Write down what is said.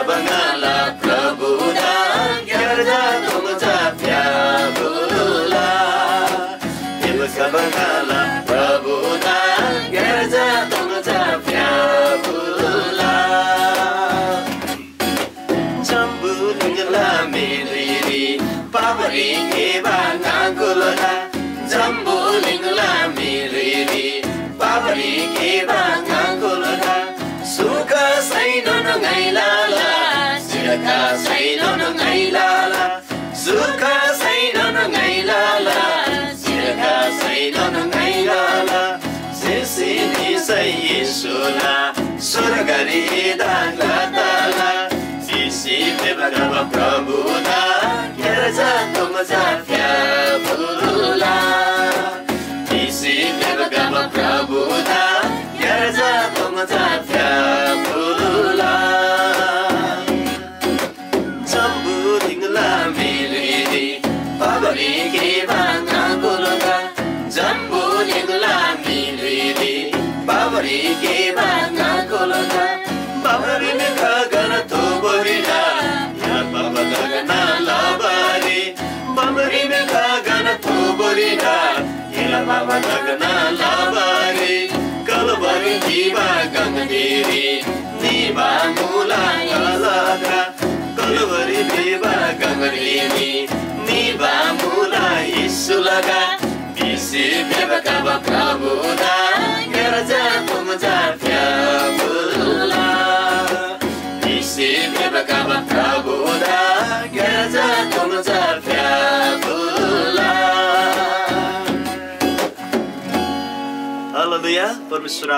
Bangala Prabhuda Gyarja Tongja Pyabula Himka Bangala Prabhuda Gyarja Tongja Pyabula Jambu Lingla Miliri Pabari Keba Ngangulada Jambu Lingla Miliri Pabari Keba Ngangulada Sukha Saino Ngailala Sukha saino ngailala Sukha saino ngailala Sukha saino ngailala Sisi ni sayisula Surgari danglatala Sisi bhagava Prabhuda Gyarja tongja pyabula Sisi bhagava Prabhuda Gyarja tongja pyabula Hallelujah. परमेश्वर